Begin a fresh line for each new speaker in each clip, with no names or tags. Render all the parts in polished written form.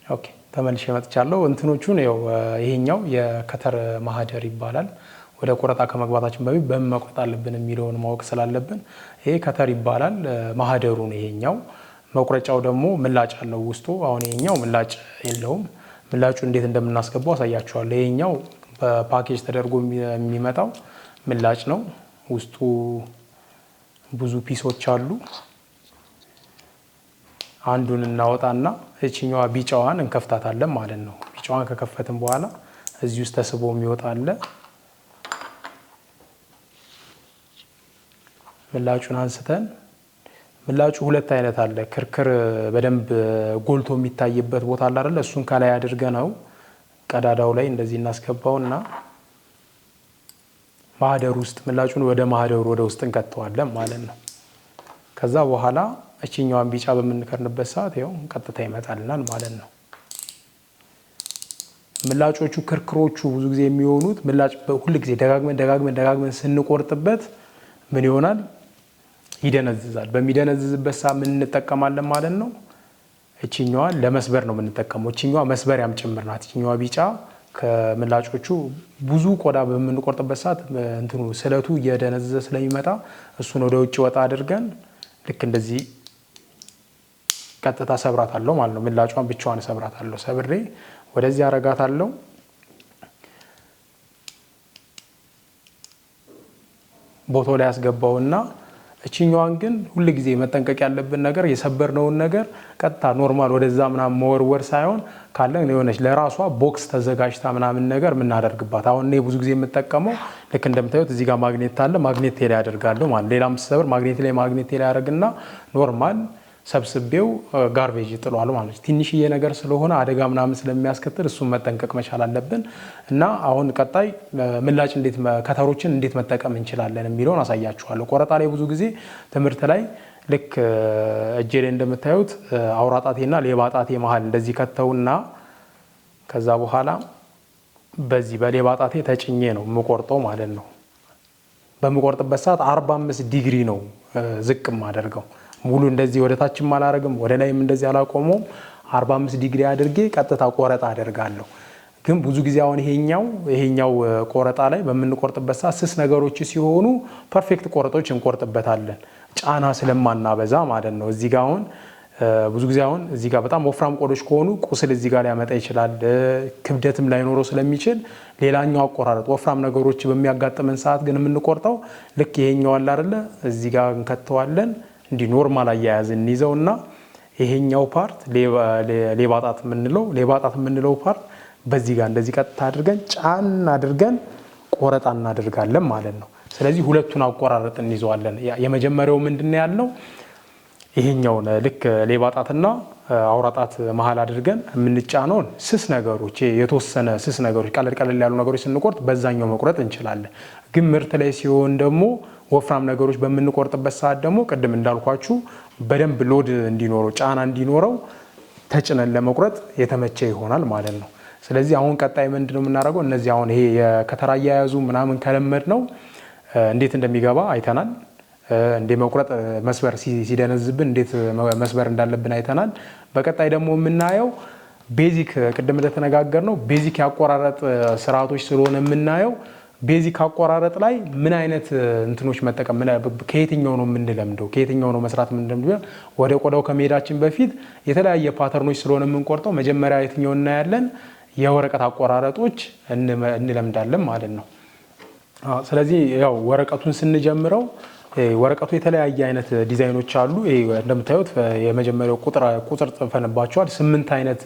Okay፣ ተመልሼ መጥቻለሁ። እንትኖቹን ያው ይሄኛው የ cutter ማህደር ይባላል። ወደ ቆረጣ ከመግባታችን በፊት በምን መቁረጥ አለብን የሚለውን ማወቅ ስላለብን ይሄ cutter ይባላል። ማህደሩ ነው ይሄኛው። መቁረጫው ደግሞ ምላጭ አለው ውስጡ። አሁን ይሄኛው ምላጭ የለውም። ምላጩ እንዴት እንደምናስገባው አሳያችኋለሁ። ይሄኛው በፓኬጅ ተደርጎ የሚመጣው ምላጭ ነው። ውስጡ ብዙ piece ኦች አሉ። አንዱን እናወጣና እችኛዋ ቢጫዋን እንከፍታታለን ማለት ነው። ቢጫዋን ከከፈትን በኋላ እዚህ ውስጥ ተስቦ የሚወጣ አለ። ምላጩን አንስተን፣ ምላጩ ሁለት አይነት አለ። ክርክር በደንብ ጎልቶ የሚታይበት ቦታ አለ አይደለ? እሱን ከላይ አድርገ ነው ቀዳዳው ላይ እንደዚህ እናስገባውና ማህደር ውስጥ ምላጩን ወደ ማህደሩ ወደ ውስጥ እንከተዋለን ማለት ነው። ከዛ በኋላ እችኛዋን ቢጫ በምንከርንበት ሰዓት ይኸው ቀጥታ ይመጣልናል ማለት ነው። ምላጮቹ ክርክሮቹ ብዙ ጊዜ የሚሆኑት ምላጭ ሁል ጊዜ ደጋግመን ደጋግመን ደጋግመን ስንቆርጥበት ምን ይሆናል? ይደነዝዛል። በሚደነዝዝበት ሰዓት ምን እንጠቀማለን ማለት ነው? እችኛዋን ለመስበር ነው የምንጠቀመው። እችኛዋ መስበሪያም ጭምር ናት። እችኛዋ ቢጫ ከምላጮቹ ብዙ ቆዳ በምንቆርጥበት ሰዓት እንትኑ ስለቱ እየደነዘዘ ስለሚመጣ እሱን ወደ ውጭ ወጣ አድርገን ልክ እንደዚህ ቀጥታ ሰብራታለሁ ማለት ነው። ምላጯን ብቻዋን ሰብራታለሁ። ሰብሬ ወደዚህ አረጋታለሁ። ቦታው ላይ ያስገባውና እችኛዋን ግን ሁል ጊዜ መጠንቀቅ ያለብን ነገር የሰበርነውን ነገር ቀጥታ normal ወደዛ ምናምን መወርወር ሳይሆን ካለን የሆነች ለራሷ box ተዘጋጅታ ምናምን ነገር የምናደርግባት። አሁን እኔ ብዙ ጊዜ የምጠቀመው ልክ እንደምታዩት እዚህ ጋር ማግኔት አለ። ማግኔት ላይ አደርጋለሁ ማለት፣ ሌላም ስሰብር ማግኔት ላይ ማግኔት ላይ አደርግና normal ሰብስቤው garbage ጥሏል ማለት ነው። ትንሽዬ ነገር ስለሆነ አደጋ ምናምን ስለሚያስከትል እሱን መጠንቀቅ መቻል አለብን። እና አሁን ቀጣይ ምላጭ እንዴት cutter ኦችን እንዴት መጠቀም እንችላለን የሚለውን አሳያችኋለሁ። ቆረጣ ላይ ብዙ ጊዜ ትምህርት ላይ ልክ እጄ ላይ እንደምታዩት አውራ ጣቴና ሌባ ጣቴ መሀል እንደዚህ ከተውና ከዛ በኋላ በዚህ በሌባ ጣቴ ተጭኜ ነው የምቆርጠው ማለት ነው። በምቆርጥበት ሰዓት 45 ዲግሪ ነው ዝቅ የማደርገው። ሙሉ እንደዚህ ወደ ታችም አላረግም፣ ወደ ላይም እንደዚህ አላቆመውም። 45 ዲግሪ አድርጌ ቀጥታ ቆረጣ አደርጋለሁ። ግን ብዙ ጊዜ አሁን ይሄኛው ቆረጣ ላይ በምንቆርጥበት ሰዓት ስስ ነገሮች ሲሆኑ perfect ቆረጦች እንቆርጥበታለን፣ ጫና ስለማናበዛ ማለት ነው። እዚህ ጋር አሁን ብዙ ጊዜ አሁን እዚህ ጋር በጣም ወፍራም ቆዶች ከሆኑ ቁስል እዚህ ጋር ሊያመጣ ይችላል። ክብደትም ላይኖረው ስለሚችል ሌላኛው አቆራረጥ ወፍራም ነገሮች በሚያጋጥመን ሰዓት ግን የምንቆርጠው ልክ ይሄኛው አለ አይደለ? እዚህ ጋር እንከተዋለን። እንዲህ normal አያያዝ እንይዘውና ይሄኛው part ሌባ ጣት የምንለው part በዚህ ጋር እንደዚህ ቀጥታ አድርገን ጫን አድርገን ቆረጣ እናደርጋለን ማለት ነው። ስለዚህ ሁለቱን አቆራረጥ እንይዘዋለን። የመጀመሪያው ምንድን ነው ያልነው? ይሄኛውን ልክ ሌባ ጣትና አውራ ጣት መሀል አድርገን የምንጫነውን ስስ ነገሮች፣ የተወሰነ ስስ ነገሮች፣ ቀለል ቀለል ያሉ ነገሮች ስንቆርጥ በዛኛው መቁረጥ እንችላለን። ግን ምርት ላይ ሲሆን ደግሞ ወፍራም ነገሮች በምንቆርጥበት ሰዓት ደግሞ ቅድም እንዳልኳችሁ በደንብ load እንዲኖረው፣ ጫና እንዲኖረው ተጭነን ለመቁረጥ የተመቸ ይሆናል ማለት ነው። ስለዚህ አሁን ቀጣይ ምንድን ነው የምናደርገው? እነዚህ አሁን ይሄ የ cutter አያያዙ ምናምን ከለመድ ነው እንዴት እንደሚገባ አይተናል። እንዴ መቁረጥ መስበር ሲደነዝብን እንዴት መስበር እንዳለብን አይተናል። በቀጣይ ደግሞ የምናየው basic፣ ቅድም እንደተነጋገርነው basic የአቆራረጥ ስርዓቶች ስለሆነ የምናየው basic አቆራረጥ ላይ ምን አይነት እንትኖች መጠቀም፣ ከየትኛው ነው የምንለምደው፣ ከየትኛው ነው መስራት የምንለምደው፣ ወደ ቆዳው ከመሄዳችን በፊት የተለያየ pattern ኦች ስለሆነ የምንቆርጠው መጀመሪያ የትኛው እናያለን፣ የወረቀት አቆራረጦች እንለምዳለን ማለት ነው። ስለዚህ ያው ወረቀቱን ስንጀምረው ወረቀቱ የተለያየ አይነት ዲዛይኖች አሉ። እንደምታዩት የመጀመሪያው ቁጥር ጽፈንባቸዋል። ስምንት አይነት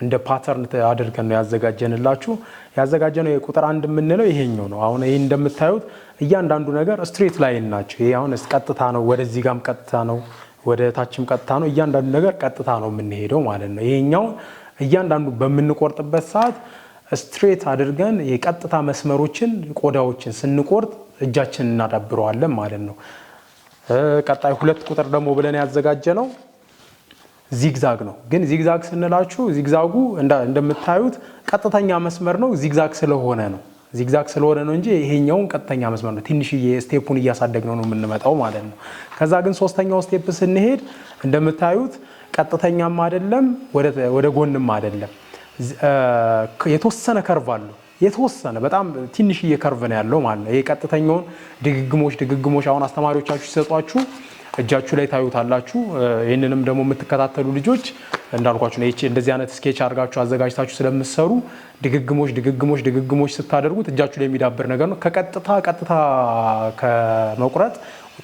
እንደ pattern አድርገን ነው ያዘጋጀንላችሁ። ያዘጋጀነው የቁጥር አንድ የምንለው ይሄኛው ነው። አሁን ይሄ እንደምታዩት እያንዳንዱ ነገር straight line ናቸው። ይሄ አሁን ቀጥታ ነው፣ ወደዚህ ጋም ቀጥታ ነው፣ ወደ ታችም ቀጥታ ነው። እያንዳንዱ ነገር ቀጥታ ነው የምንሄደው ማለት ነው። ይሄኛው እያንዳንዱ በምንቆርጥበት ሰዓት straight አድርገን የቀጥታ መስመሮችን ቆዳዎችን ስንቆርጥ እጃችንን እናዳብረዋለን ማለት ነው። ቀጣይ ሁለት ቁጥር ደግሞ ብለን ያዘጋጀነው zigzag ነው። ግን zigzag ስንላችሁ zigzag ኡ እንደምታዩት ቀጥተኛ መስመር ነው። zigzag ስለሆነ ነው እንጂ ይሄኛውን ቀጥተኛ መስመር ነው። ትንሽዬ step ኡን እያሳደግነው ነው የምንመጣው ማለት ነው። ከዛ ግን ሶስተኛው step ስንሄድ እንደምታዩት ቀጥተኛም አይደለም፣ ወደ ጎንም አይደለም። የተወሰነ curve አለው። የተወሰነ በጣም ትንሽዬ curve ነው ያለው ማለት ነው። ይሄ ቀጥተኛውን ድግግሞሽ ድግግሞሽ አሁን አስተማሪዎቻችሁ ሲሰጧችሁ እጃችሁ ላይ ታዩታላችሁ። ይህንንም ደግሞ የምትከታተሉ ልጆች እንዳልኳችሁ ነው። ይሄ እንደዚህ አይነት sketch አድርጋችሁ አዘጋጅታችሁ ስለምትሰሩ ድግግሞሽ ድግግሞሽ ድግግሞሽ ስታደርጉት እጃችሁ ላይ የሚዳብር ነገር ነው። ከቀጥታ ቀጥታ ከመቁረጥ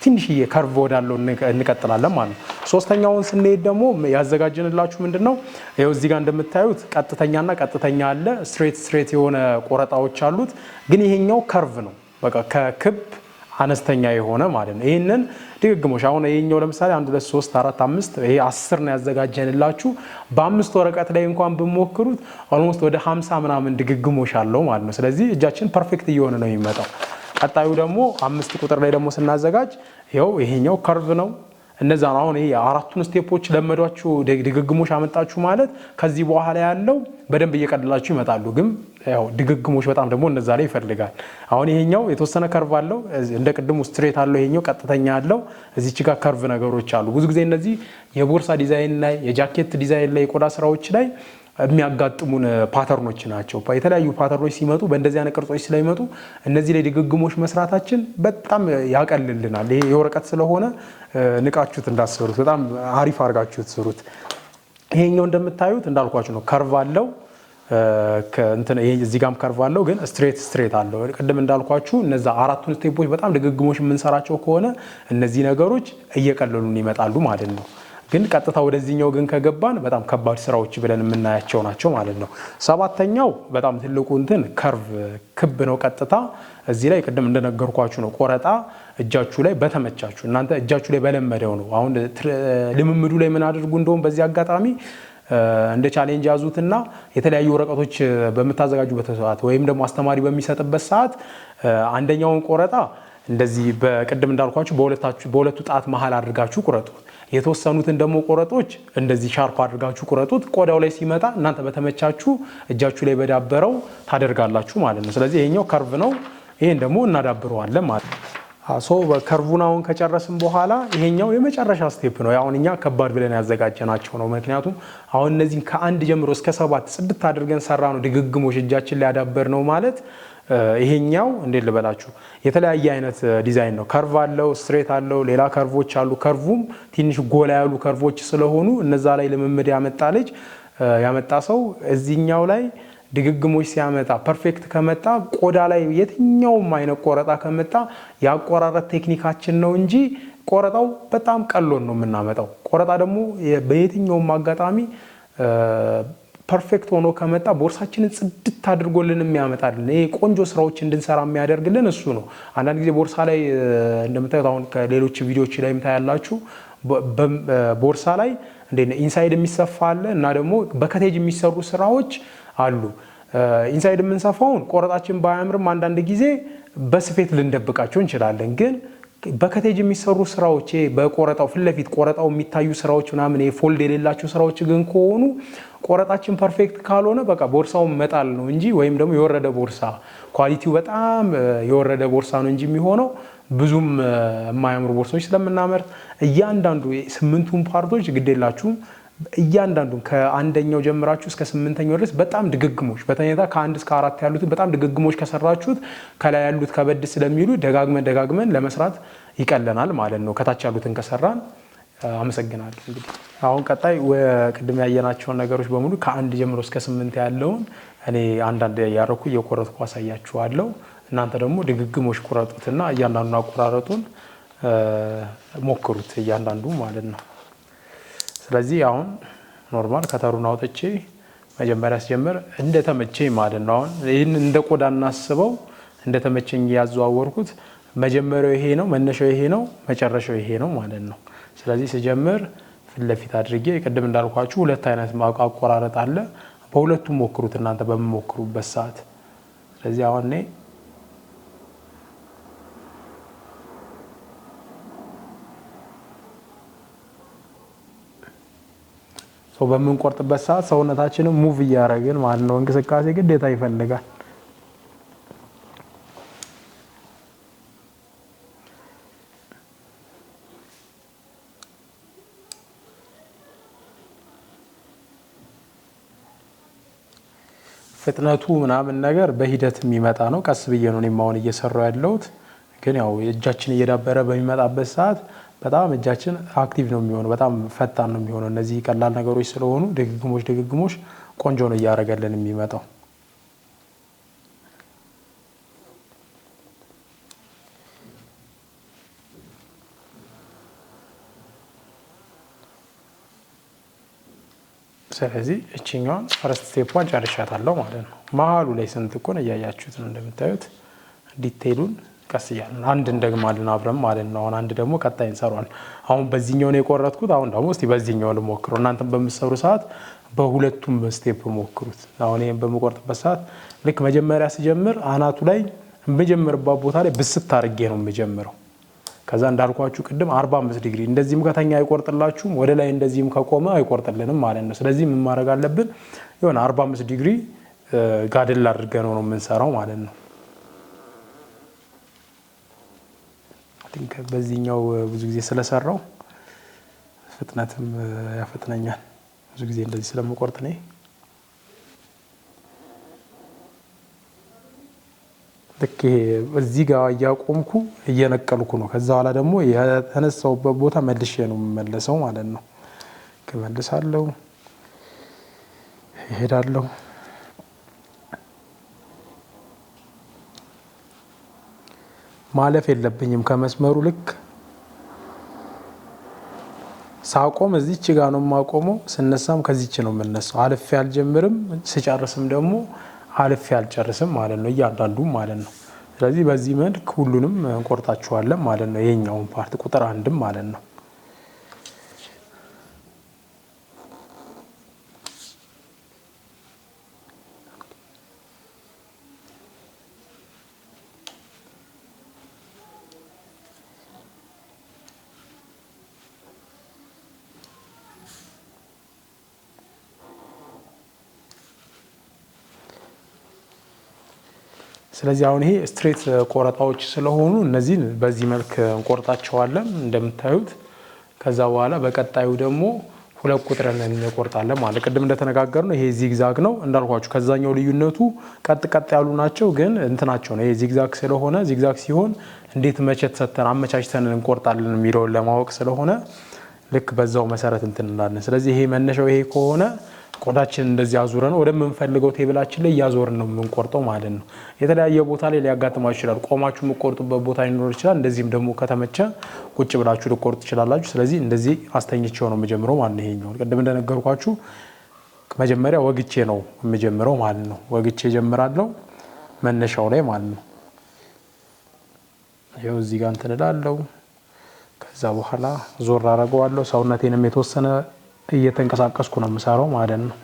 ትንሽዬ curve ወዳለው እንቀጥላለን ማለት ነው። ሶስተኛውን ስንሄድ ደግሞ ያዘጋጀንላችሁ ምንድን ነው? ይኸው እዚህ ጋር እንደምታዩት ቀጥተኛና ቀጥተኛ አለ። Straight straight የሆነ ቆረጣዎች አሉት። ግን ይሄኛው curve ነው። በቃ ከክብ አነስተኛ የሆነ ማለት ነው። ይህንን ድግግሞሽ አሁን ይሄኛው ለምሳሌ 1፣ 2፣ 3፣ 4፣ 5፣ ይሄ 10 ነው ያዘጋጀንላችሁ። በአምስት ወረቀት ላይ እንኳን ብሞክሩት almost ወደ 50 ምናምን ድግግሞሽ አለው ማለት ነው። ስለዚህ እጃችን perfect እየሆነ ነው የሚመጣው። ቀጣዩ ደግሞ 5 ቁጥር ላይ ደግሞ ስናዘጋጅ ይኸው ይሄኛው curve ነው። እነዛ አሁን ይሄ አራቱን step ኦች ለመዷችሁ፣ ድግግሞሽ አመጣችሁ ማለት ከዚህ በኋላ ያለው በደንብ እየቀለላችሁ ይመጣሉ። ግን ያው ድግግሞሽ በጣም ደግሞ እነዛ ላይ ይፈልጋል። አሁን ይሄኛው የተወሰነ curve አለው፣ እንደ ቅድሙ straight አለው፣ ይሄኛው ቀጥተኛ አለው። እዚች ጋር curve ነገሮች አሉ። ብዙ ጊዜ እነዚህ የቦርሳ ዲዛይን ላይ፣ የጃኬት ዲዛይን ላይ፣ የቆዳ ስራዎች ላይ የሚያጋጥሙን pattern ኦች ናቸው። የተለያዩ pattern ኦች ሲመጡ በእንደዚህ አይነት ቅርጾች ስለሚመጡ እነዚህ ላይ ድግግሞሽ መስራታችን በጣም ያቀልልናል። ይሄ የወረቀት ስለሆነ ንቃችሁት እንዳትሰሩት፣ በጣም አሪፍ አድርጋችሁት ስሩት። ይሄኛው እንደምታዩት እንዳልኳችሁ ነው፣ curve አለው። እዚህ ጋም curve አለው፣ ግን straight straight አለው። ቅድም እንዳልኳችሁ እነዛ አራቱን step ኦች በጣም ድግግሞሽ የምንሰራቸው ከሆነ እነዚህ ነገሮች እየቀለሉን ይመጣሉ ማለት ነው። ግን ቀጥታ ወደዚህኛው ግን ከገባን በጣም ከባድ ስራዎች ብለን የምናያቸው ናቸው ማለት ነው። ሰባተኛው በጣም ትልቁ እንትን curve ክብ ነው። ቀጥታ እዚህ ላይ ቅድም እንደነገርኳችሁ ነው። ቆረጣ እጃችሁ ላይ በተመቻችሁ፣ እናንተ እጃችሁ ላይ በለመደው ነው። አሁን ልምምዱ ላይ ምን አድርጉ፣ እንደውም በዚህ አጋጣሚ እንደ challenge ያዙትና የተለያዩ ወረቀቶች በምታዘጋጁበት ሰዓት ወይም ደግሞ አስተማሪ በሚሰጥበት ሰዓት አንደኛውን ቆረጣ እንደዚህ በቅድም እንዳልኳችሁ በሁለቱ ጣት መሀል አድርጋችሁ ቁረጡት። የተወሰኑትን ደግሞ ቆረጦች እንደዚህ sharp አድርጋችሁ ቁረጡት። ቆዳው ላይ ሲመጣ እናንተ በተመቻችሁ፣ እጃችሁ ላይ በዳበረው ታደርጋላችሁ ማለት ነው። ስለዚህ ይሄኛው curve ነው። ይሄን ደግሞ እናዳብረዋለን ማለት ነው። So curve ኡን አሁን ከጨረስን በኋላ ይሄኛው የመጨረሻ step ነው። አሁን እኛ ከባድ ብለን ያዘጋጀናቸው ነው። ምክንያቱም አሁን እነዚህን ከአንድ ጀምሮ እስከ ሰባት ጽድት አድርገን ሰራነው፣ ድግግሞሽ እጃችን ላይ ያዳበርነው ማለት ይሄኛው እንዴት ልበላችሁ የተለያየ አይነት ዲዛይን ነው። Curve አለው፣ straight አለው፣ ሌላ curve ኦች አሉ። Curve ኡም ትንሽ ጎላ ያሉ curve ኦች ስለሆኑ እነዛ ላይ ልምምድ ያመጣ ልጅ፣ ያመጣ ሰው እዚህኛው ላይ ድግግሞሽ ሲያመጣ perfect ከመጣ፣ ቆዳ ላይ የትኛውም አይነት ቆረጣ ከመጣ የአቆራረጥ ቴክኒካችን ነው እንጂ ቆረጣው በጣም ቀሎን ነው የምናመጣው። ቆረጣ ደግሞ በየትኛውም አጋጣሚ perfect ሆኖ ከመጣ ቦርሳችንን ጽድት አድርጎልን የሚያመጣልን፣ ይሄ ቆንጆ ስራዎች እንድንሰራ የሚያደርግልን እሱ ነው። አንዳንድ ጊዜ ቦርሳ ላይ እንደምታዩት አሁን ከሌሎች ቪዲዮዎች ላይ ታያላችሁ። ቦርሳ ላይ እንዴት ነው inside የሚሰፋ አለ እና ደግሞ በ cutting የሚሰሩ ስራዎች አሉ። Inside የምንሰፋውን ቆረጣችን ባያምርም አንዳንድ ጊዜ በስፌት ልንደብቃቸው እንችላለን። ግን በ cutting የሚሰሩ ስራዎች፣ በቆረጣው ፊት ለፊት ቆረጣው የሚታዩ ስራዎች ምናምን fold የሌላቸው ስራዎች ግን ከሆኑ ቆረጣችን perfect ካልሆነ በቃ ቦርሳውን መጣል ነው እንጂ ወይም ደግሞ የወረደ ቦርሳ፣ quality ው በጣም የወረደ ቦርሳ ነው እንጂ የሚሆነው፣ ብዙም የማያምሩ ቦርሳዎች ስለምናመርት እያንዳንዱ ስምንቱን part ኦች ግዴላችሁም እያንዳንዱን ከአንደኛው ጀምራችሁ እስከ ስምንተኛው ድረስ በጣም ድግግሞሽ፣ በተለይ ከአንድ እስከ አራት ያሉትን በጣም ድግግሞሽ ከሰራችሁት ከላይ ያሉት ከበድ ስለሚሉ ደጋግመን ደጋግመን ለመስራት ይቀለናል ማለት ነው። ከታች ያሉትን ከሰራን። አመሰግናለሁ። እንግዲህ አሁን ቀጣይ ቅድም ያየናቸውን ነገሮች በሙሉ ከአንድ ጀምሮ እስከ ስምንት ያለውን እኔ አንዳንድ እያረኩ እየቆረጥኩ አሳያችኋለሁ። እናንተ ደግሞ ድግግሞሽ ቁረጡትና እያንዳንዱን አቆራረጡን ሞክሩት፣ እያንዳንዱ ማለት ነው። ስለዚህ አሁን normal cutter ኡን አውጥቼ መጀመሪያ ስጀምር እንደተመቸኝ ማለት ነው። አሁን ይህን እንደ ቆዳ እናስበው፣ እንደተመቸኝ ያዘዋወርኩት መጀመሪያው ይሄ ነው፣ መነሻው ይሄ ነው፣ መጨረሻው ይሄ ነው ማለት ነው። ስለዚህ ስጀምር ፊት ለፊት አድርጌ ቅድም እንዳልኳችሁ ሁለት አይነት አቆራረጥ አለ። በሁለቱም ሞክሩት እናንተ በምሞክሩበት ሰዓት። ስለዚህ አሁን እኔ በምንቆርጥበት ሰዓት ሰውነታችንን move እያደረግን ማለት ነው። እንቅስቃሴ ግዴታ ይፈልጋል። ፍጥነቱ ምናምን ነገር በሂደት የሚመጣ ነው። ቀስ ብዬ ነው እኔም አሁን እየሰራሁ ያለሁት። ግን ያው እጃችን እየዳበረ በሚመጣበት ሰዓት በጣም እጃችን active ነው የሚሆነው፣ በጣም ፈጣን ነው የሚሆነው። እነዚህ ቀላል ነገሮች ስለሆኑ ድግግሞሽ ድግግሞሽ ቆንጆ ነው እያደረገልን የሚመጣው። ስለዚህ እቺኛዋን first step ኧን ጨርሻታለሁ ማለት ነው። መሀሉ ላይ ስንጥቁን እያያችሁት ነው እንደምታዩት detail ኡን ቀስ እያልን አንድ እንደግማለን አብረን ማለት ነው። አሁን አንድ ደግሞ ቀጣይ እንሰራዋለን። አሁን በዚህኛው ነው የቆረጥኩት። አሁን ደግሞ እስቲ በዚህኛው ልሞክረው። እናንተም በምትሰሩ ሰዓት በሁለቱም step ሞክሩት። አሁን ይሄን በምቆርጥበት ሰዓት ልክ መጀመሪያ ስጀምር አናቱ ላይ የምጀምርባት ቦታ ላይ ብስት አድርጌ ነው የምጀምረው። ከዛ እንዳልኳችሁ ቅድም 45 ዲግሪ እንደዚህም ከተኛ አይቆርጥላችሁም፣ ወደ ላይ እንደዚህም ከቆመ አይቆርጥልንም ማለት ነው። ስለዚህ ምን ማድረግ አለብን? የሆነ 45 ዲግሪ ጋደል አድርገን ነው የምንሰራው ማለት ነው። I think በዚህኛው ብዙ ጊዜ ስለሰራው ፍጥነትም ያፈጥነኛል። ብዙ ጊዜ እንደዚህ ስለምቆርጥ እኔ ልክ ይሄ እዚህ ጋር እያቆምኩ እየነቀልኩ ነው። ከዛ በኋላ ደግሞ የተነሳሁበት ቦታ መልሼ ነው የምመለሰው ማለት ነው። እመልሳለሁ፣ እሄዳለሁ። ማለፍ የለብኝም ከመስመሩ። ልክ ሳቆም እዚች ጋር ነው የማቆመው፣ ስነሳም ከዚች ነው የምነሳው። አልፌ አልጀምርም፣ ስጨርስም ደግሞ አልፌ አልጨርስም ማለት ነው፣ እያንዳንዱ ማለት ነው። ስለዚህ በዚህ መልክ ሁሉንም እንቆርጣቸዋለን ማለት ነው። ይሄኛውን part ቁጥር አንድም ማለት ነው። ስለዚህ አሁን ይሄ straight ቆረጣዎች ስለሆኑ እነዚህን በዚህ መልክ እንቆርጣቸዋለን እንደምታዩት። ከዛ በኋላ በቀጣዩ ደግሞ ሁለት ቁጥርን እንቆርጣለን ማለት ቅድም እንደተነጋገርነው ይሄ zigzag ነው እንዳልኳችሁ። ከዛኛው ልዩነቱ ቀጥ ቀጥ ያሉ ናቸው፣ ግን እንትናቸው ነው። ይሄ zigzag ስለሆነ zigzag ሲሆን እንዴት መቼት ሰተን አመቻችተን እንቆርጣለን የሚለውን ለማወቅ ስለሆነ ልክ በዛው መሰረት እንትን እንላለን። ስለዚህ ይሄ መነሻው ይሄ ከሆነ ቆዳችን እንደዚህ አዙረን ወደምንፈልገው table ኣችን ላይ እያዞርን ነው የምንቆርጠው ማለት ነው። የተለያየ ቦታ ላይ ሊያጋጥማችሁ ይችላል። ቆማችሁ የምትቆርጡበት ቦታ ሊኖር ይችላል። እንደዚህም ደግሞ ከተመቸ ቁጭ ብላችሁ ልትቆርጡ ትችላላችሁ። ስለዚህ እንደዚህ አስተኝቼው ነው የምጀምረው ማለት ነው። ይሄኛው ቅድም እንደነገርኳችሁ መጀመሪያ ወግቼ ነው የምጀምረው ማለት ነው። ወግቼ እጀምራለሁ መነሻው ላይ ማለት ነው። ይኸው እዚህ ጋር እንትን እላለሁ። ከዛ በኋላ ዞር አደርገዋለሁ። ሰውነቴንም የተወሰነ እየተንቀሳቀስኩ ነው የምሰራው ማለት ነው።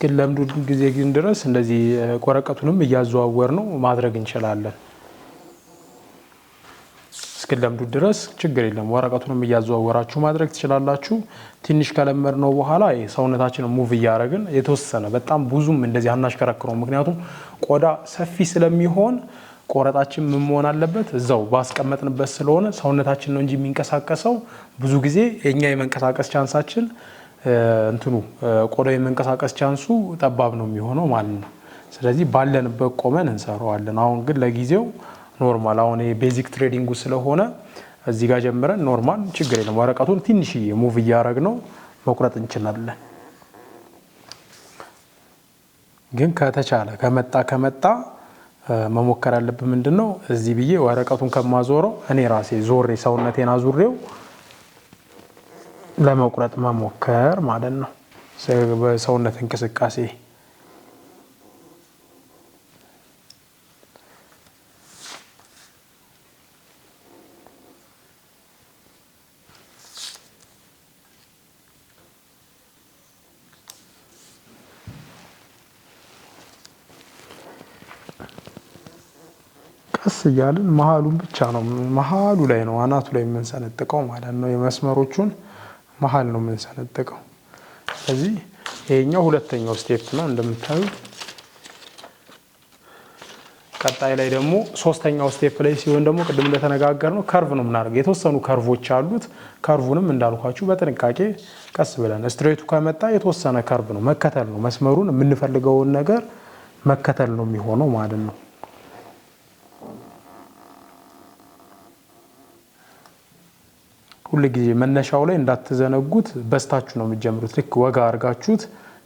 እስክንለምዱ ጊዜ ግን ድረስ እንደዚህ ወረቀቱንም እያዘዋወር ነው ማድረግ እንችላለን። እስክንለምዱ ድረስ ችግር የለም። ወረቀቱንም እያዘዋወራችሁ ማድረግ ትችላላችሁ። ትንሽ ከለመድነው በኋላ ሰውነታችንን move እያደረግን የተወሰነ በጣም ብዙም እንደዚህ አናሽከረክረውም። ምክንያቱም ቆዳ ሰፊ ስለሚሆን ቆረጣችን ምን መሆን አለበት? እዛው ባስቀመጥንበት ስለሆነ ሰውነታችን ነው እንጂ የሚንቀሳቀሰው ብዙ ጊዜ የኛ የመንቀሳቀስ chance ኣችን እንትኑ ቆዳው የመንቀሳቀስ chance ኡ ጠባብ ነው የሚሆነው ማለት ነው። ስለዚህ ባለንበት ቆመን እንሰራዋለን። አሁን ግን ለጊዜው normal አሁን ይሄ basic threading ኡ ስለሆነ እዚህ ጋር ጀምረን normal ችግር የለም። ወረቀቱን ትንሽዬ move እያደረግነው መቁረጥ እንችላለን። ግን ከተቻለ ከመጣ መሞከር ያለብን ምንድነው እዚህ ብዬ ወረቀቱን ከማዞረው እኔ ራሴ ዞሬ ሰውነቴን አዙሬው ለመቁረጥ መሞከር ማለት ነው። በሰውነት እንቅስቃሴ ቀስ እያልን መሀሉን ብቻ ነው፣ መሀሉ ላይ ነው፣ አናቱ ላይ የምንሰነጥቀው ማለት ነው። የመስመሮቹን መሀል ነው የምንሰነጥቀው። ስለዚህ ይሄኛው ሁለተኛው step ነው እንደምታዩት። ቀጣይ ላይ ደግሞ ሶስተኛው step ላይ ሲሆን ደግሞ ቅድም እንደተነጋገርነው curve ነው የምናደርገው። የተወሰኑ curve ኦች አሉት። Curve ኡንም እንዳልኳችሁ በጥንቃቄ ቀስ ብለን straight ኡ ከመጣ የተወሰነ curve ነው መከተል ነው፣ መስመሩን የምንፈልገውን ነገር መከተል ነው የሚሆነው ማለት ነው። ሁል ጊዜ መነሻው ላይ እንዳትዘነጉት፣ በስታችሁ ነው የምትጀምሩት። ልክ ወጋ አርጋችሁት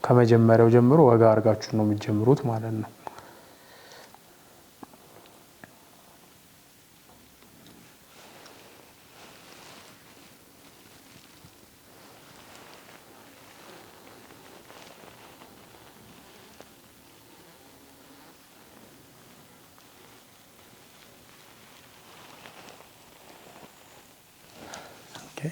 ከመጀመሪያው ጀምሮ ወጋ አርጋችሁ ነው የምትጀምሩት ማለት ነው። Okay.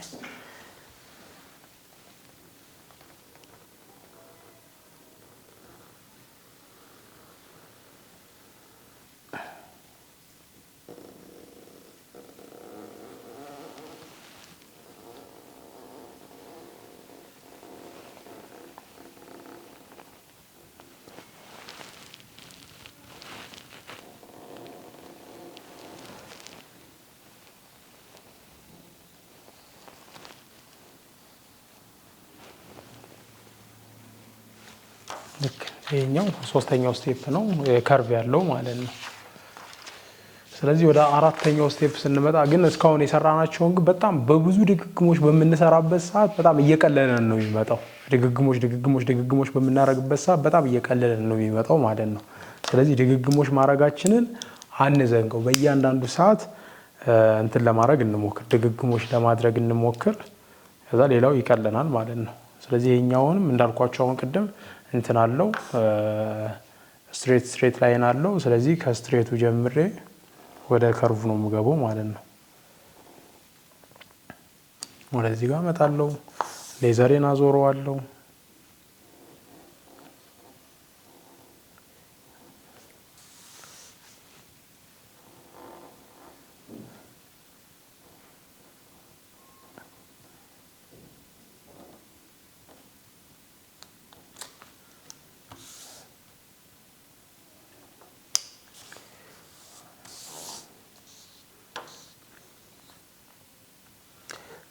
ልክ ይሄኛው ሶስተኛው step ነው curve ያለው ማለት ነው። ስለዚህ ወደ አራተኛው step ስንመጣ ግን እስካሁን የሰራናቸውን ግን በጣም በብዙ ድግግሞሽ በምንሰራበት ሰዓት በጣም እየቀለለን ነው የሚመጣው። ድግግሞሽ ድግግሞሽ ድግግሞሽ በምናደርግበት ሰዓት በጣም እየቀለለን ነው የሚመጣው ማለት ነው። ስለዚህ ድግግሞሽ ማድረጋችንን አንዘንገው። በእያንዳንዱ ሰዓት እንትን ለማድረግ እንሞክር፣ ድግግሞሽ ለማድረግ እንሞክር። ከዛ ሌላው ይቀለናል ማለት ነው። ስለዚህ ይሄኛውንም እንዳልኳቸው አሁን ቅድም እንትን አለው፣ straight line አለው። ስለዚህ ከ straight ኡ ጀምሬ ወደ curve ነው የምገባው ማለት ነው። ወደዚህ ጋር እመጣለሁ፣ ሌዘሬን አዞረዋለሁ።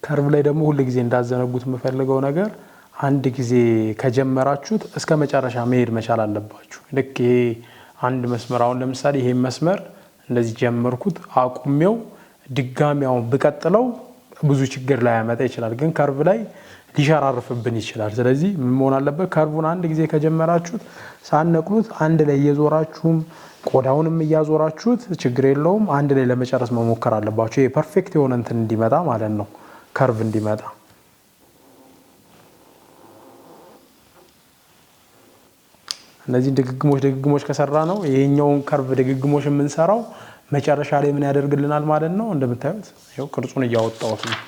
Curve ላይ ደግሞ ሁል ጊዜ እንዳዘነጉት የምፈልገው ነገር አንድ ጊዜ ከጀመራችሁት እስከ መጨረሻ መሄድ መቻል አለባችሁ። ልክ ይሄ አንድ መስመር አሁን ለምሳሌ ይሄ መስመር እንደዚህ ጀመርኩት አቁሜው ድጋሚ አሁን ብቀጥለው ብዙ ችግር ላያመጣ ይችላል፣ ግን curve ላይ ሊሸራርፍብን ይችላል። ስለዚህ ምን መሆን አለበት? Curve ኡን አንድ ጊዜ ከጀመራችሁት ሳነቅሉት አንድ ላይ እየዞራችሁም ቆዳውንም እያዞራችሁት ችግር የለውም፣ አንድ ላይ ለመጨረስ መሞከር አለባችሁ። ይሄ perfect የሆነ እንትን እንዲመጣ ማለት ነው፣ curve እንዲመጣ። እነዚህን ድግግሞሽ ድግግሞሽ ከሰራነው ይሄኛውን curve ድግግሞሽ የምንሰራው መጨረሻ ላይ ምን ያደርግልናል ማለት ነው። እንደምታዩት ይኸው ቅርጹን እያወጣሁት ነው።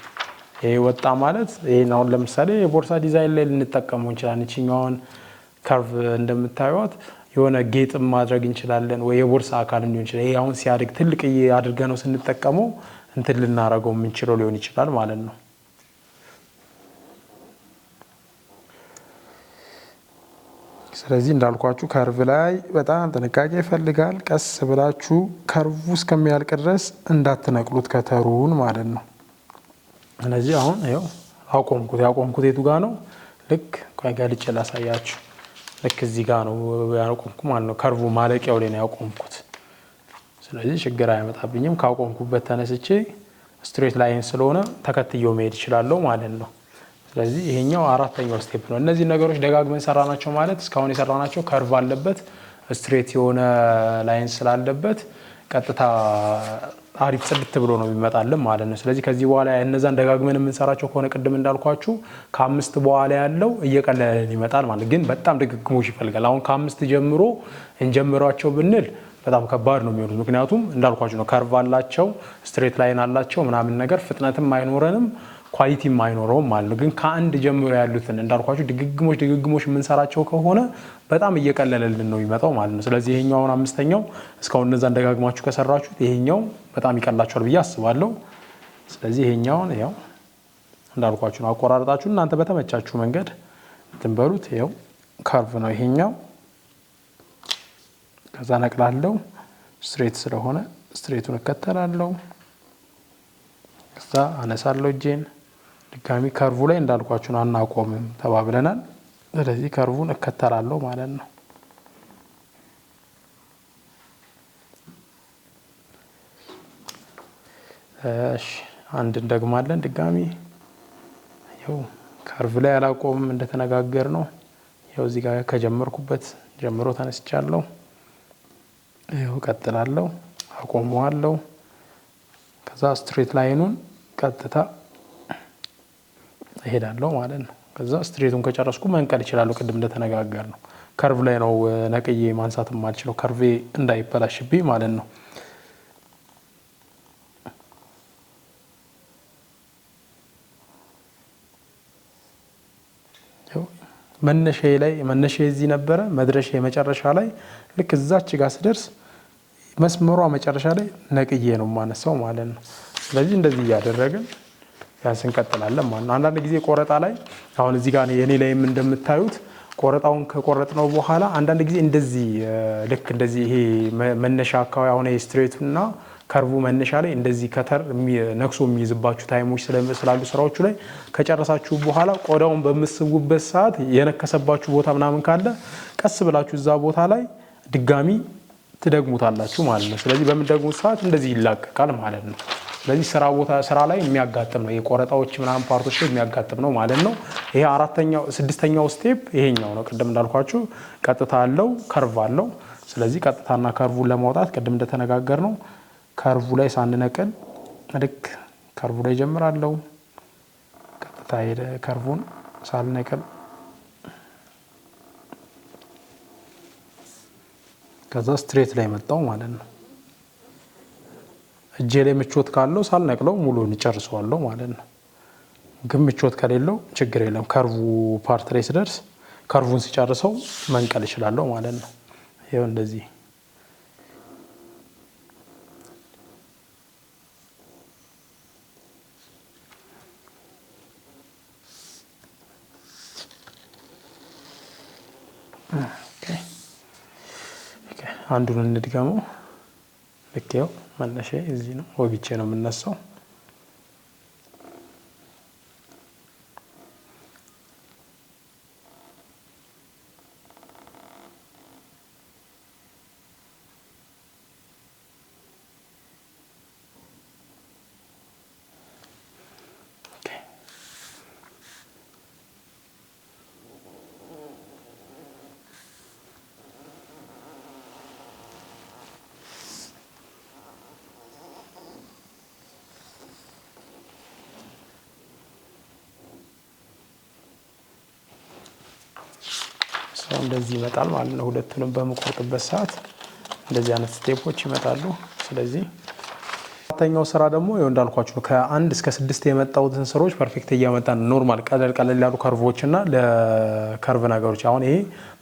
ይሄ ወጣ ማለት ይሄን አሁን ለምሳሌ የቦርሳ ዲዛይን ላይ ልንጠቀመው እንችላለን። ይችኛዋን curve እንደምታዩት የሆነ ጌጥም ማድረግ እንችላለን ወይ የቦርሳ አካልም ሊሆን ይችላል። ይሄ አሁን ሲያድግ ትልቅዬ አድርገነው ስንጠቀመው እንትን ልናረገው የምንችለው ሊሆን ይችላል ማለት ነው። ስለዚህ እንዳልኳችሁ curve ላይ በጣም ጥንቃቄ ይፈልጋል። ቀስ ብላችሁ curve እስከሚያልቅ ድረስ እንዳትነቅሉት cutter ኡን ማለት ነው። ስለዚህ አሁን ይኸው አቆምኩት። ያቆምኩት የቱ ጋር ነው? ልክ ቆይ ገልጬ ላሳያችሁ። ልክ እዚህ ጋር ነው ያቆምኩት ማለት ነው። Curve ማለቂያው ላይ ነው ያቆምኩት። ስለዚህ ችግር አያመጣብኝም። ካቆምኩበት ተነስቼ straight line ስለሆነ ተከትየው መሄድ እችላለሁ ማለት ነው። ስለዚህ ይሄኛው አራተኛው step ነው። እነዚህ ነገሮች ደጋግመን ሰራናቸው ማለት እስካሁን የሰራናቸው curve አለበት፣ straight የሆነ line ስላለበት ቀጥታ አሪፍ ጽድት ብሎ ነው የሚመጣልን ማለት ነው። ስለዚህ ከዚህ በኋላ እነዛን ደጋግመን የምንሰራቸው ከሆነ ቅድም እንዳልኳችሁ ከአምስት በኋላ ያለው እየቀለለን ይመጣል ማለት፣ ግን በጣም ድግግሞሽ ይፈልጋል። አሁን ከአምስት ጀምሮ እንጀምሯቸው ብንል በጣም ከባድ ነው የሚሆኑት። ምክንያቱም እንዳልኳችሁ ነው፣ curve አላቸው፣ straight line አላቸው ምናምን ነገር፣ ፍጥነትም አይኖረንም፣ Quality ም አይኖረውም ማለት ነው። ግን ከአንድ ጀምሮ ያሉትን እንዳልኳችሁ ድግግሞሽ ድግግሞሽ የምንሰራቸው ከሆነ በጣም እየቀለለልን ነው የሚመጣው ማለት ነው። ስለዚህ ይሄኛውን አምስተኛው እስካሁን እነዛን ደጋግማችሁ ከሰራችሁት ይሄኛው በጣም ይቀላችኋል ብዬ አስባለሁ። ስለዚህ ይሄኛውን ያው እንዳልኳችሁ ነው፣ አቆራረጣችሁ እናንተ በተመቻችሁ መንገድ እንትን በሉት። ይኸው curve ነው ይሄኛው። ከዛ ነቅላለሁ። Straight ስለሆነ straight ኡን እከተላለሁ። ከዛ አነሳለሁ እጄን። ድጋሚ curve ኡ ላይ እንዳልኳችሁ ነው፣ አናቆምም ተባብለናል። ስለዚህ curve ኡን እከተላለሁ ማለት ነው። እሺ፣ አንድ እንደግማለን ድጋሚ። ይኸው curve ላይ አላቆምም እንደተነጋገርነው። ይኸው እዚህ ጋር ከጀመርኩበት ጀምሮ ተነስቻለሁ። ይኸው እቀጥላለሁ፣ አቆመዋለሁ። ከዛ straight line ኑን ቀጥታ እሄዳለሁ ማለት ነው። ከዛ straight ኡን ከጨረስኩ መንቀል እችላለሁ። ቅድም እንደተነጋገርነው curve ላይ ነው ነቅዬ ማንሳት የማልችለው፣ curve ኤ እንዳይበላሽብኝ ማለት ነው። መነሻዬ ላይ፣ መነሻዬ እዚህ ነበረ። መድረሻ መጨረሻ ላይ ልክ እዛች ጋር ስደርስ መስመሯ መጨረሻ ላይ ነቅዬ ነው የማነሳው ማለት ነው። ስለዚህ እንደዚህ እያደረግን ቢያንስ እንቀጥላለን ማለት ነው። አንዳንድ ጊዜ ቆረጣ ላይ አሁን እዚህ ጋር የኔ ላይም እንደምታዩት ቆረጣውን ከቆረጥነው በኋላ አንዳንድ ጊዜ እንደዚህ ልክ እንደዚህ ይሄ መነሻ አካባቢ አሁን straight ኡና curve ኡ መነሻ ላይ እንደዚህ cutter ነክሶ የሚይዝባችሁ time ኦች ስላሉ ስራዎቹ ላይ ከጨረሳችሁ በኋላ ቆዳውን በምትስቡበት ሰዓት የነከሰባችሁ ቦታ ምናምን ካለ ቀስ ብላችሁ እዛ ቦታ ላይ ድጋሚ ትደግሙታላችሁ ማለት ነው። ስለዚህ በምትደግሙት ሰዓት እንደዚህ ይላቀቃል ማለት ነው። ስለዚህ ስራ ቦታ ስራ ላይ የሚያጋጥም ነው። የቆረጣዎች ምናምን part ኦች ላይ የሚያጋጥም ነው ማለት ነው። ይሄ አራተኛው ስድስተኛው step ይሄኛው ነው። ቅድም እንዳልኳችሁ ቀጥታ አለው፣ curve አለው። ስለዚህ ቀጥታና curve ኡን ለማውጣት ቅድም እንደተነጋገርነው curve ኡ ላይ ሳንነቅል ልክ curve ኡ ላይ ጀምራለሁ። ቀጥታ ሄደ curve ኡን ሳልነቅል፣ ከዛ straight ላይ መጣው ማለት ነው። እጄ ላይ ምቾት ካለው ሳልነቅለው ሙሉን እጨርሰዋለሁ ማለት ነው። ግን ምቾት ከሌለው ችግር የለም። Curve ኡ part ላይ ስደርስ curve ኡን ሲጨርሰው መንቀል እችላለሁ ማለት ነው። ይኸው እንደዚህ። አንዱን እንድገመው። ልክ ይኸው መነሻዬ እዚህ ነው፣ ወግቼ ነው የምነሳው። So እንደዚህ ይመጣል ማለት ነው። ሁለቱንም በምቆርጥበት ሰዓት እንደዚህ አይነት step ኦች ይመጣሉ። ስለዚህ አራተኛው ስራ ደግሞ ይኸው እንዳልኳችሁ ነው። ከ1 እስከ 6 የመጣሁትን ስራዎች perfect እያመጣን normal ቀለል ቀለል ያሉ curve ኦች እና ለ curve ነገሮች፣ አሁን ይሄ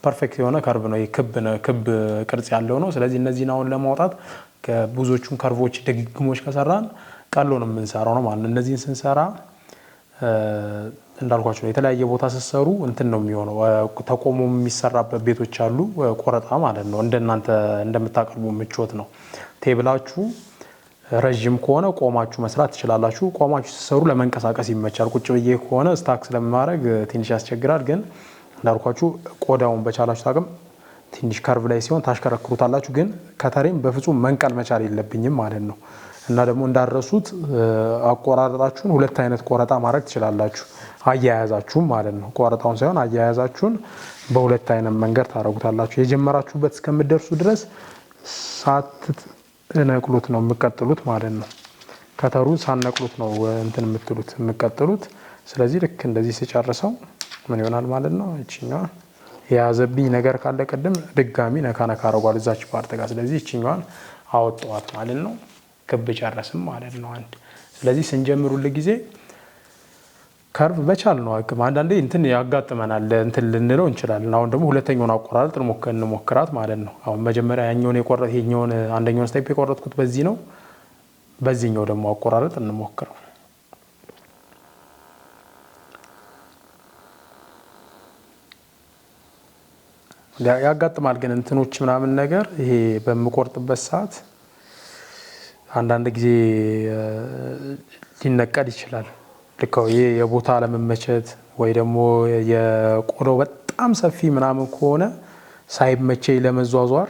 perfect የሆነ curve ነው። ይሄ ክብ ቅርጽ ያለው ነው። ስለዚህ እነዚህን አሁን ለማውጣት ብዙዎቹን curve ኦች ድግግሞች ከሰራን ቀሎ ነው የምንሰራው ነው ማለት ነው። እነዚህን ስንሰራ እንዳልኳችሁ ነው፣ የተለያየ ቦታ ስትሰሩ እንትን ነው የሚሆነው። ተቆሞ የሚሰራበት ቤቶች አሉ፣ ቆረጣ ማለት ነው። እንደናንተ እንደምታቀርቡ ምቾት ነው። Table ኣችሁ ረዥም ከሆነ ቆማችሁ መስራት ትችላላችሁ። ቆማችሁ ስትሰሩ ለመንቀሳቀስ ይመቻል። ቁጭ ብዬ ከሆነ stuck ስለማድረግ ትንሽ ያስቸግራል። ግን እንዳልኳችሁ ቆዳውን በቻላችሁ አቅም ትንሽ curve ላይ ሲሆን ታሽከረክሩታላችሁ። ግን cutter ኤም በፍጹም መንቀል መቻል የለብኝም ማለት ነው። እና ደግሞ እንዳረሱት አቆራረጣችሁን ሁለት አይነት ቆረጣ ማድረግ ትችላላችሁ። አያያዛችሁም ማለት ነው። ቆረጣውን ሳይሆን አያያዛችሁን በሁለት አይነት መንገድ ታደርጉታላችሁ። የጀመራችሁበት እስከምትደርሱ ድረስ ሳትነቅሉት ነው የምትቀጥሉት ማለት ነው። Cutter ኡ ሳትነቅሉት ነው እንትን የምትሉት የምትቀጥሉት። ስለዚህ ልክ እንደዚህ ሲጨርሰው ምን ይሆናል ማለት ነው? ይችኛዋ የያዘብኝ ነገር ካለ ቅድም ድጋሚ ነካ ነካ አደርጓል እዛች part ጋር። ስለዚህ ይችኛዋን አወጣዋት ማለት ነው። ክብ ጨረስም ማለት ነው አንድ። ስለዚህ ስንጀምር ሁል ጊዜ Curve በቻልነው አቅም አንዳንዴ እንትን ያጋጥመናል፣ እንትን ልንለው እንችላለን። አሁን ደግሞ ሁለተኛውን አቆራረጥ እንሞክራት ማለት ነው። አሁን መጀመሪያ ያኛውን የቆረጥ ይሄኛውን አንደኛውን step የቆረጥኩት በዚህ ነው። በዚህኛው ደግሞ አቆራረጥ እንሞክረው። ያጋጥማል ግን እንትኖች ምናምን ነገር ይሄ በምቆርጥበት ሰዓት አንዳንድ ጊዜ ሊነቀል ይችላል። ልክ ይሄ የቦታ አለመመቸት ወይ ደግሞ የቆዳው በጣም ሰፊ ምናምን ከሆነ ሳይመቸኝ ለመዟዟር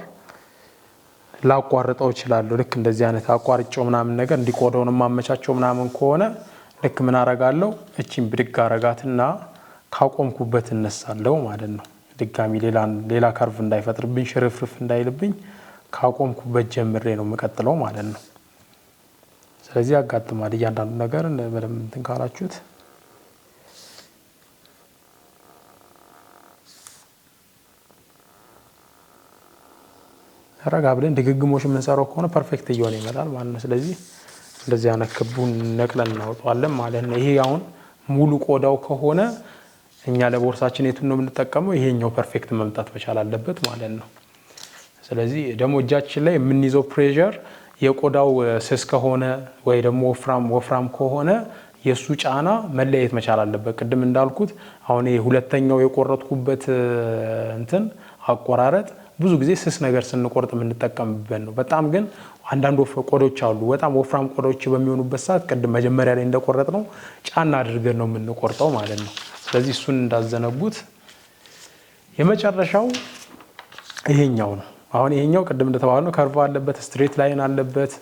ላቋርጠው እችላለሁ። ልክ እንደዚህ አይነት አቋርጬው ምናምን ነገር እንዲቆዳውን ማመቻቸው ምናምን ከሆነ ልክ ምን አረጋለሁ፣ እቺን ብድግ አረጋትና ካቆምኩበት እነሳለሁ ማለት ነው። ድጋሚ ሌላ curve እንዳይፈጥርብኝ፣ ሽርፍርፍ እንዳይልብኝ ካቆምኩበት ጀምሬ ነው የምቀጥለው ማለት ነው። ስለዚህ ያጋጥማል እያንዳንዱ ነገር በደንብ እንትን ካላችሁት። ረጋ ብለን ድግግሞሽ የምንሰራው ከሆነ perfect እየሆነ ይመጣል ማለት ነው። ስለዚህ እንደዚህ አይነት ክቡን ነቅለን እናወጣዋለን ማለት ነው። ይሄ አሁን ሙሉ ቆዳው ከሆነ እኛ ለቦርሳችን የቱን ነው የምንጠቀመው? ይሄኛው perfect መምጣት መቻል አለበት ማለት ነው። ስለዚህ ደግሞ እጃችን ላይ የምንይዘው pressure የቆዳው ስስ ከሆነ ወይ ደግሞ ወፍራም ወፍራም ከሆነ የሱ ጫና መለየት መቻል አለበት። ቅድም እንዳልኩት አሁን ይሄ ሁለተኛው የቆረጥኩበት እንትን አቆራረጥ ብዙ ጊዜ ስስ ነገር ስንቆርጥ የምንጠቀምበት ነው። በጣም ግን አንዳንድ ቆዳዎች አሉ። በጣም ወፍራም ቆዳዎች በሚሆኑበት ሰዓት ቅድም መጀመሪያ ላይ እንደቆረጥነው ጫና አድርገን ነው የምንቆርጠው ማለት ነው። ስለዚህ እሱን እንዳዘነጉት። የመጨረሻው ይሄኛው ነው። አሁን ይሄኛው ቅድም እንደተባለው curve አለበት፣ straight line አለበት፣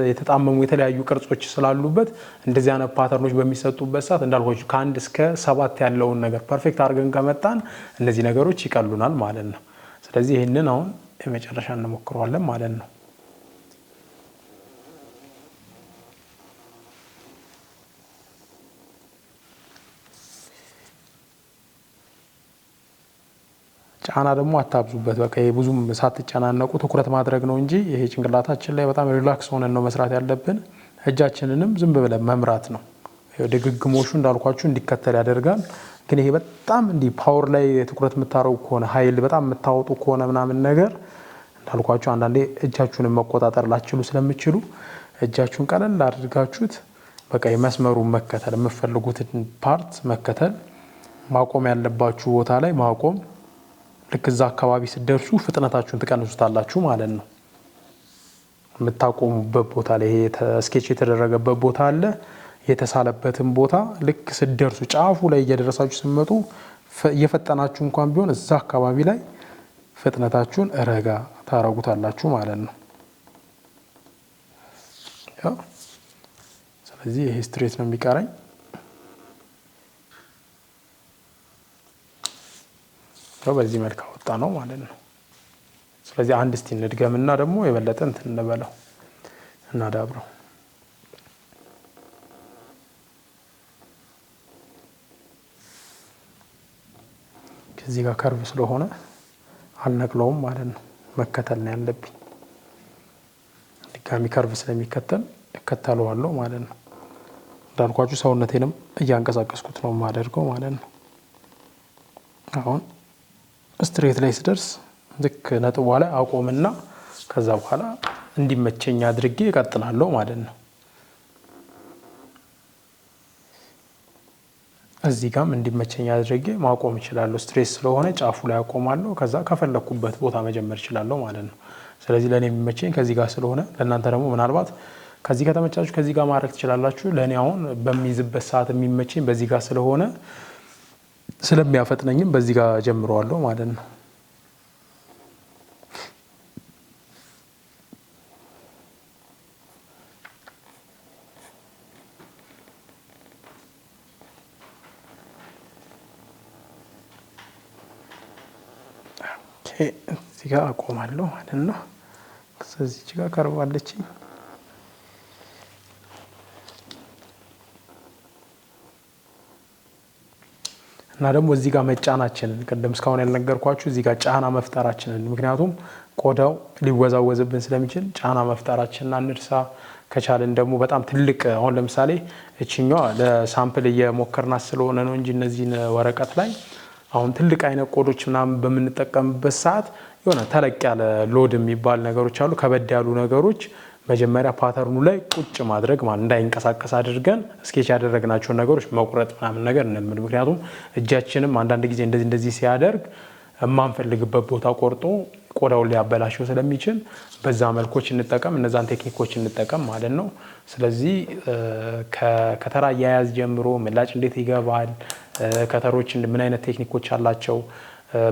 የተጣመሙ የተለያዩ ቅርጾች ስላሉበት እንደዚህ አይነት pattern ኦች በሚሰጡበት ሰዓት እንዳልኳችሁ ከ1 እስከ 7 ያለውን ነገር perfect አድርገን ከመጣን እነዚህ ነገሮች ይቀሉናል ማለት ነው። ስለዚህ ይህንን አሁን የመጨረሻ እንሞክረዋለን ማለት ነው። ጫና ደግሞ አታብዙበት። በቃ ይሄ ብዙም ሳትጨናነቁ ትኩረት ማድረግ ነው እንጂ ይሄ ጭንቅላታችን ላይ በጣም relax ሆነን ነው መስራት ያለብን። እጃችንንም ዝም ብለን መምራት ነው። ድግግሞሹ እንዳልኳችሁ እንዲከተል ያደርጋል። ግን ይሄ በጣም እንዲህ power ላይ ትኩረት የምታደርጉ ከሆነ፣ ኃይል በጣም የምታወጡ ከሆነ ምናምን ነገር እንዳልኳችሁ አንዳንዴ እጃችሁንም መቆጣጠር ላትችሉ ስለምትችሉ እጃችሁን ቀለል አድርጋችሁት በቃ የመስመሩን መከተል፣ የምትፈልጉትን part መከተል፣ ማቆም ያለባችሁ ቦታ ላይ ማቆም፣ ልክ እዛ አካባቢ ስትደርሱ ፍጥነታችሁን ትቀንሱታላችሁ ማለት ነው። የምታቆሙበት ቦታ ላይ ይሄ sketch የተደረገበት ቦታ አለ። የተሳለበትን ቦታ ልክ ስትደርሱ፣ ጫፉ ላይ እየደረሳችሁ ስትመጡ እየፈጠናችሁ እንኳን ቢሆን እዛ አካባቢ ላይ ፍጥነታችሁን ረጋ ታረጉታላችሁ ማለት ነው። ያው ስለዚህ ይሄ straight ነው የሚቀረኝ። ያው በዚህ መልክ አወጣነው ማለት ነው። ስለዚህ አንድ እስቲ እንድገምና ደግሞ የበለጠ እንትን እንበለው፣ እናዳብረው። ከዚህ ጋር curve ስለሆነ አልነቅለውም ማለት ነው። መከተል ነው ያለብኝ። ድጋሚ curve ስለሚከተል እከተለዋለሁ ማለት ነው። እንዳልኳችሁ ሰውነቴንም እያንቀሳቀስኩት ነው የማደርገው ማለት ነው። አሁን straight ላይ ስደርስ ልክ ነጥቧ ላይ አቆምና ከዛ በኋላ እንዲመቸኝ አድርጌ እቀጥላለሁ ማለት ነው። እዚህ ጋም እንዲመቸኝ አድርጌ ማቆም እችላለሁ። Straight ስለሆነ ጫፉ ላይ አቆማለሁ። ከዛ ከፈለኩበት ቦታ መጀመር እችላለሁ ማለት ነው። ስለዚህ ለእኔ የሚመቸኝ ከዚህ ጋር ስለሆነ ለእናንተ ደግሞ ምናልባት ከዚህ ከተመቻችሁ ከዚህ ጋር ማድረግ ትችላላችሁ። ለእኔ አሁን በሚይዝበት ሰዓት የሚመቸኝ በዚህ ጋር ስለሆነ ስለሚያፈጥነኝም በዚህ ጋር ጀምረዋለሁ ማለት ነው። እዚህ ጋር አቆማለሁ ማለት ነው። ከዚች ጋር curve አለችኝ። እና ደግሞ እዚህ ጋር መጫናችንን ቅድም እስካሁን ያልነገርኳችሁ እዚህ ጋር ጫና መፍጠራችንን፣ ምክንያቱም ቆዳው ሊወዛወዝብን ስለሚችል ጫና መፍጠራችንን አንርሳ። ከቻልን ደግሞ በጣም ትልቅ፣ አሁን ለምሳሌ እችኛዋ ለ sample እየሞከርናት ስለሆነ ነው እንጂ እነዚህን ወረቀት ላይ አሁን ትልቅ አይነት ቆዶች ምናምን በምንጠቀምበት ሰዓት የሆነ ተለቅ ያለ load የሚባል ነገሮች አሉ። ከበድ ያሉ ነገሮች መጀመሪያ pattern ኑ ላይ ቁጭ ማድረግ ማለት እንዳይንቀሳቀስ አድርገን sketch ያደረግናቸውን ነገሮች መቁረጥ ምናምን ነገር እንልምድ። ምክንያቱም እጃችንም አንዳንድ ጊዜ እንደዚህ እንደዚህ ሲያደርግ የማንፈልግበት ቦታ ቆርጦ ቆዳውን ሊያበላሸው ስለሚችል በዛ መልኮች እንጠቀም፣ እነዛን ቴክኒኮች እንጠቀም ማለት ነው። ስለዚህ ከ cutter አያያዝ ጀምሮ ምላጭ እንዴት ይገባል፣ cutter ኦች ምን አይነት ቴክኒኮች አላቸው፣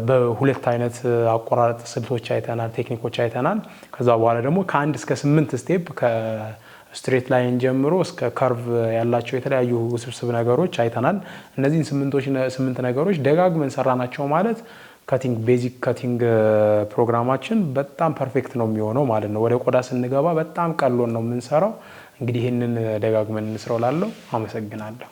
በሁለት አይነት አቆራረጥ ስልቶች አይተናል፣ ቴክኒኮች አይተናል። ከዛ በኋላ ደግሞ ከ1 እስከ 8 step ከ straight line ጀምሮ እስከ curve ያላቸው የተለያዩ ውስብስብ ነገሮች አይተናል። እነዚህን ስምንት ነገሮች ደጋግመን ሰራናቸው ማለት cutting basic cutting ፕሮግራማችን በጣም perfect ነው የሚሆነው ማለት ነው። ወደ ቆዳ ስንገባ በጣም ቀሎን ነው የምንሰራው። እንግዲህ ይህንን ደጋግመን እንስራው ላለው አመሰግናለሁ።